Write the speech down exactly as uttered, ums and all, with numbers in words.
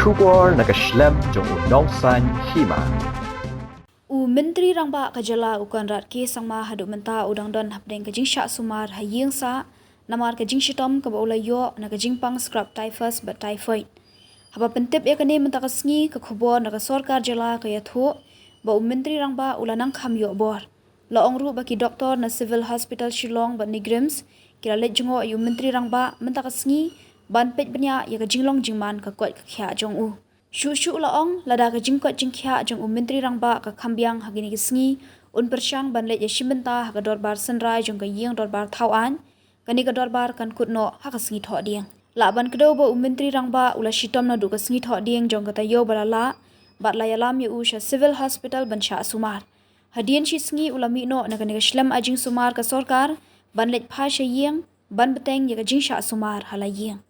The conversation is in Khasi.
Khubor na ka shlem jong u Nongsaiñ Hima. U Myntri Rangbah ka jylla u Conrad K Sangma haduh mynta u dang don hapdeng ka jingshah sumar ha ïing sah namar ka jingshitom kaba u la ïoh na ka jingpang scrub typhus bad typhoid. Haba pyntip ïa kane mynta ka sngi, ka khubor na ka sorkar jylla ka ïathuh ba u Myntri Rangbah u la nang kham ïoh bor. La ong ruh ba ki doktor na Civil Hospital Shillong bad NEIGRIHMS ki la leit jngoh ïa u Myntri Rangbah mynta ka sngi ban peit bniah ïa ka jinglong jingman ka koit ka khiah jong u. Shuh shuh la ong, lada ka jingkoit jingkhiah jong u Myntri Rangbah ka kham biang ha kine ki sngi, un pyrshang ban leit ïashim bynta ha ka dorbar synrai jong ka ïing dorbar thawaiñ, kane ka dorbar kan kut noh ha ka sngi Thohdieng. Lah ban kdew ba u Myntri Rangbah u la shitom naduh ka sngi Thohdieng jong ka taïew ba la lah bad la ïalam ïa u sha Civil Hospital ban shah sumar. Hadien shi sngi u la mih noh na kane ka shlem ai jingsumar ka sorkar ban leit phai sha ïing ban bteng ïa ka jingshah sumar ha la ïing.